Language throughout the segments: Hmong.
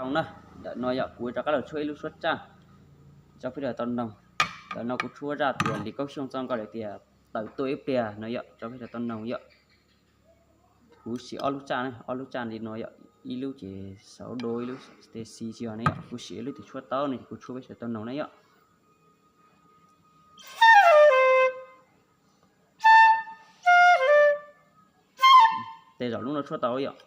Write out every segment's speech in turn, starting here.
Mloog na, ntawm no yog kuv rov qab los tshuab ib lub tshuab tsaj tso peb sawv daws tau mloog. Ntawm no kuv tshuab zaj tias Lis Kaub Xyooj txoj nkauj lawv tias tawm tuaj ib pliag no yog tso peb sawv daws tau mloog yog. Kuv siv ob lub tsaj, ob lub tsaj li no yog ib lub ces xauv do, ib lub tec xi tsis yog ne yom. Kuv siv ib lub tias tshuab taub no ces kuv tshuab peb sawv daws tau mloog na yom. Tej zaum lub no tshuab tau yom.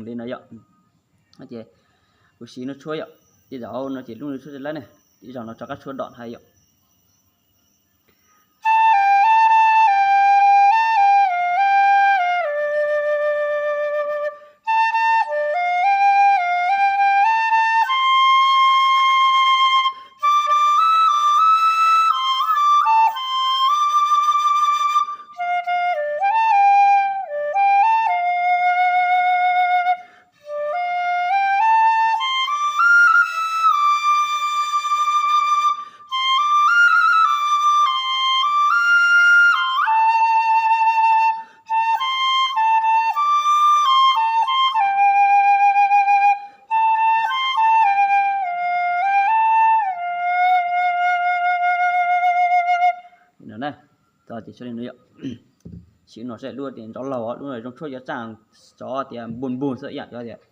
Li no yom. Ces kuv siv lub tshuab yom, tej zaum no ces lub no tshuab tsis laib ne, tej zaum no rov qab tshuab dom hais yom. Ces li no yom, siv no saib lub tias ntov laug, lub no zoo tshuab cov tsaj tsov tias npug npug xwb ib yam cov tias